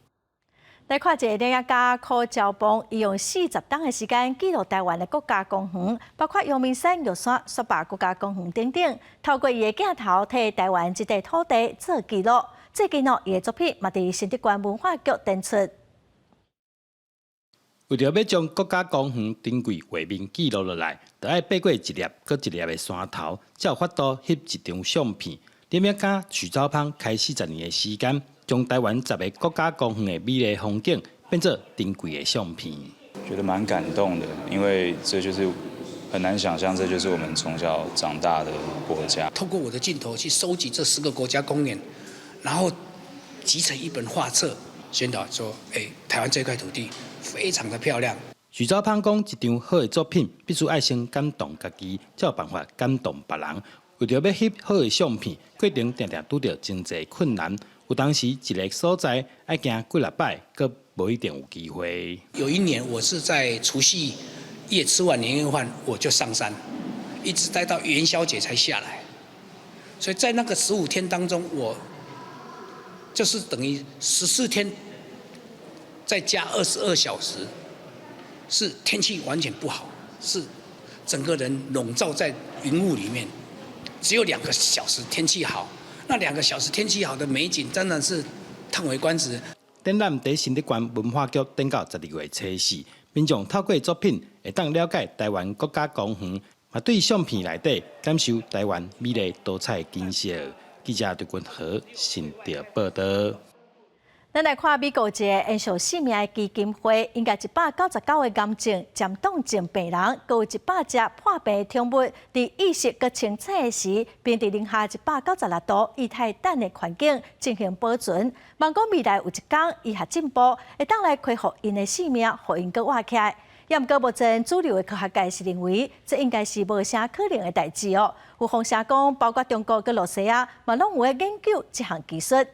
來看一个電影家柯昭邦，伊用40冬的時間記錄台灣的國家公園，包括陽明山、玉山、雪霸國家公園等等，透過伊的鏡頭，替台灣這塊土地做記錄。最近哦，伊的作品嘛佇新竹縣文化局展出。為著欲將國家公園珍貴畫面記錄落來，著愛爬過一粒閣一粒的山頭，才有法度翕一張相片。電影家許昭邦開40年的時間，將台灣10個國家公園的美麗風景變做珍貴的相片。覺得蠻感動的，因為這就是很難想象，這就是我們從小長大的國家。透過我的鏡頭去收集這10個國家公園，然後集成一本畫冊，宣導說：欸，台灣這塊土地非常的漂亮。許昭邦講，一張好的作品必須愛先感動家己，才有辦法感動別人。為著欲翕好的相片，過程定定拄著真濟困難。有當時一个所在愛行幾若擺，閣無一定有機會。有一年，我是在除夕夜吃完年夜飯，我就上山，一直待到元宵節才下來。所以在那個15天當中，我就是等於14天再加22小時，是天氣完全不好，是整個人籠罩在雲霧裡面，只有2個小時天氣好。那2個小時天氣好的美景，真的是嘆為觀止。展覽佇新竹縣文化局展到12月初四，民眾透過作品會當了解台灣國家公園，嘛對相片內底感受台灣美麗多彩的景色。記者劉君和新竹報道。咱來看美國一個延續性命的基金會，𪜶共199個癌症、漸凍症病人，閣有100隻破病的寵物，佇意識閣清醒的時，並佇零下196度液態氮的環境進行保存。望講未來有一天醫學進步，會當來恢復𪜶的性命，予𪜶閣活起來。也毋過目前主流的科學界是認為，這應該是無啥可能的代誌哦。有風聲講，包括中國佮露西亞，嘛攏有咧研究這項技術。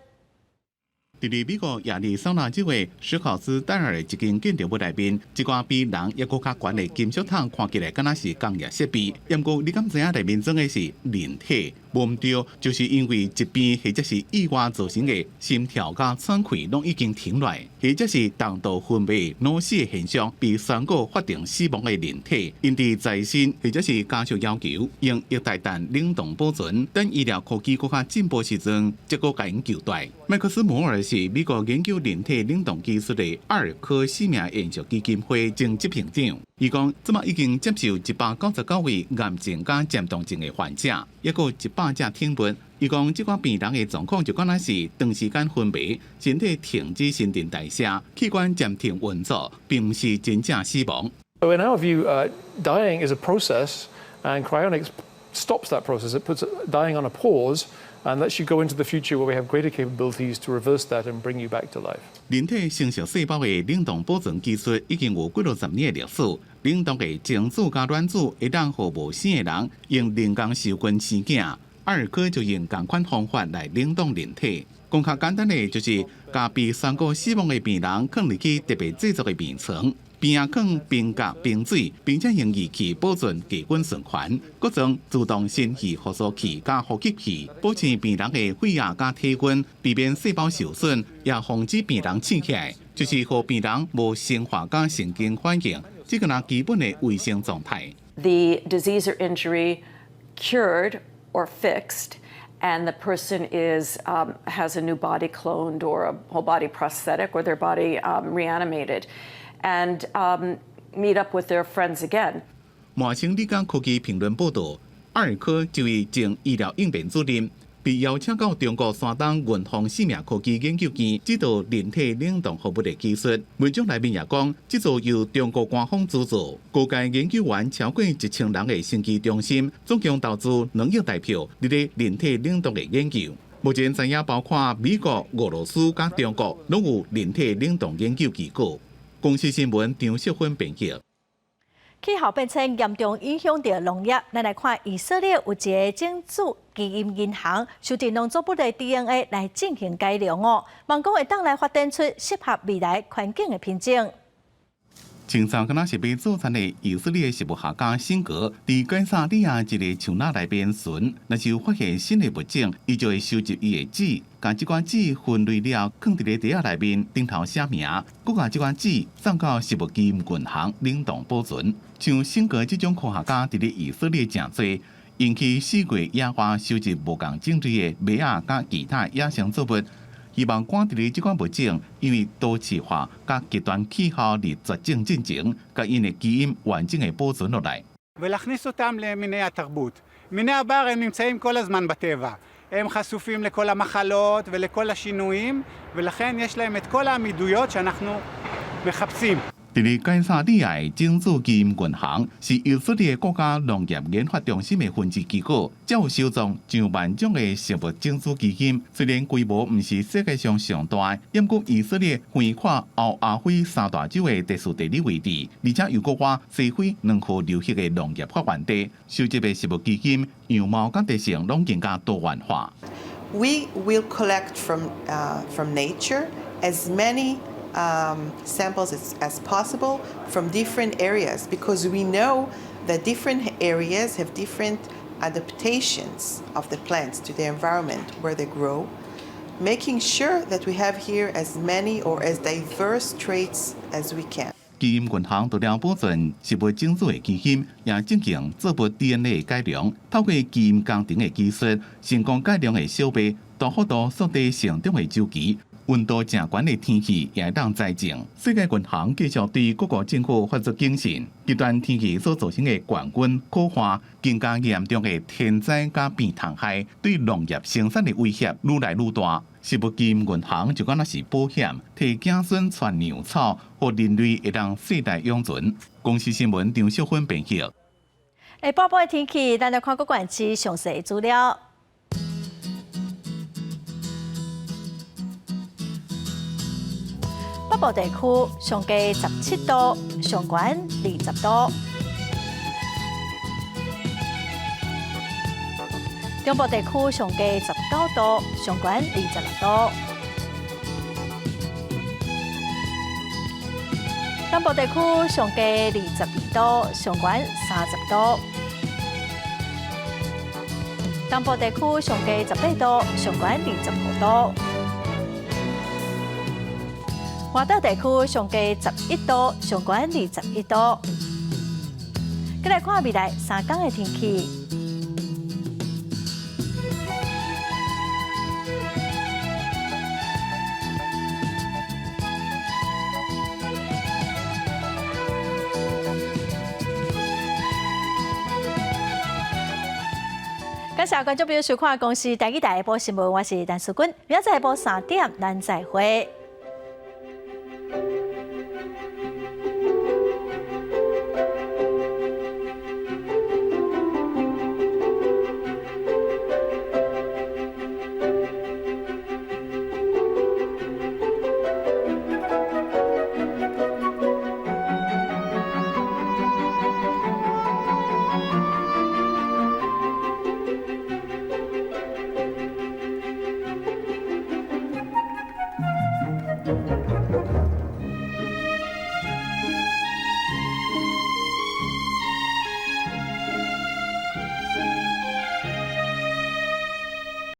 佇咧美國亞利桑那州的史考斯戴爾一間建築物內面，一寡比人猶閣較懸的金屬桶，看起來敢若是工業設備。毋過你敢知影內面裝的是人體？無毋對，就是因為疾病或者是意外造成的心跳佮喘氣攏已經停落來，或者是重度昏迷、腦死的現象，被宣告法定死亡的人體，𪜶佇在身或者是家屬要求用液態氮冷凍保存，等醫療科技閣較進步時陣，才閣共𪜶救蹛。麥克斯摩爾是美國研究人體冷凍技術的阿爾科生命延續基金會前執行長。伊講，這馬已經接受199位癌症佮漸凍症的患者，抑閣100隻寵物。伊講，這寡病人的狀況就敢若是長時間昏迷，身體停止新陳代謝，器官暫停運作，並毋是真正死亡。 So in our view, dying is a process, and cryonics stops that process. It puts dying on a pause and lets you go into the future where we have greater capabilities to reverse that and bring you back to life. 人體成熟細胞的冷凍保存技術已經有幾落十年的歷史。冷凍的精子佮卵子會當予無生的人用人工受孕生囝。阿爾科就用仝款方法來冷凍人體。講較簡單的，就是共被宣告死亡的病人囥入去特別製作的病床，邊仔囥冰甲冰水，並且用儀器保存低溫循環，閣裝自動心肺復甦器佮呼吸器，保持病人的血壓佮體溫，避免細胞受損，也防止病人醒起來，就是予病人無生化佮神經反應，這個若基本的衛生狀態。 The disease or injury cured or fixed, and the person has a new body cloned or a whole body prosthetic or their body reanimated, and meet up with their friends again. 麻省理工科技評論報導，阿爾科這位前醫療應變主任，被邀請到中國山東雲峰生命科技研究院指導人體冷凍服務的技術。文章內面也講，這座由中國官方資助、高階研究員超過1000人的生技中心，總共投資2億台票佇咧人體冷凍的研究。目前知影包括美國、俄羅斯佮中國，攏有人體冷凍研究機構。公視新聞張淑芬編輯。氣候變遷嚴重影響著農業，咱來看以色列有一个種子基因銀行，收集農作物的 DNA 來進行改良哦，望講會當來發展出適合未來環境的品種。清早敢若是欲做田的以色列植物學家辛格，佇該撒利亞一个樹林內面巡，若是有發現新的物種，伊就會收集伊的籽，共這寡籽分類了，囥佇咧袋仔內面，頂頭寫名，閣共這寡籽送到植物基因銀行冷凍保存。像辛格這種科學家，佇咧以色列誠濟，𪜶去四界野外收集無仝種類的麥仔佮其他野生作物。希望趕佇咧這款物種，因為都市化佮極端氣候而絕種進前，共𪜶的基因完整的保存落來。 ולהכניס אותם למיני התרבות. מיני הבר הם נמצאים כל הזמן בטבע. הם חשופים לכל המחלות ולכל השינויים, ולכן יש להם את כל העמידויות שאנחנו מחפשים. 佇咧該撒利亞的種子基因銀行是以色列國家農業研發中心的分支機構，才有收藏上萬種的植物種子基因。雖然規模毋是世界上上大，毋過以色列橫跨歐亞非三大洲的特殊地理位置，而且又閣倚西非兩河流域的農業發源地，收集的植物基因樣貌佮特性攏更加多元化。 We will collect from nature as many samples as possible from different areas because we know that different areas have different adaptations of the plants to the environment where they grow, making sure that we have here as many or as diverse traits as we can. 基因銀行除了保存植物種子的基因，也進行作物 DNA 的改良，透過基因工程的技術，成功改良的小麥，大幅度縮短成長的週期。溫度誠懸的天氣也會當栽種。世界銀行繼續對各國政府發出警訊：極端天氣所造成的高溫、苦旱、更加嚴重的天災佮病蟲害，對農業生產的威脅愈來愈大。植物基因銀行就敢若是保險，替子孫傳糧草，予人類會當世代永存。公視新聞張淑芬編譯。下晡的天氣，咱來看各縣市詳細資料。北部地區上低17度，上懸20度；中部地區上低19度，上懸26度；南部地區上低22度，上懸30度；東部地區上低18度，上懸25度。外島地區上低11度，上懸21度。閣來看未來3工的天氣。感謝觀眾朋友收看《公視台語台》下晡新聞，我是陳淑君，明仔載下晡3點，咱再會。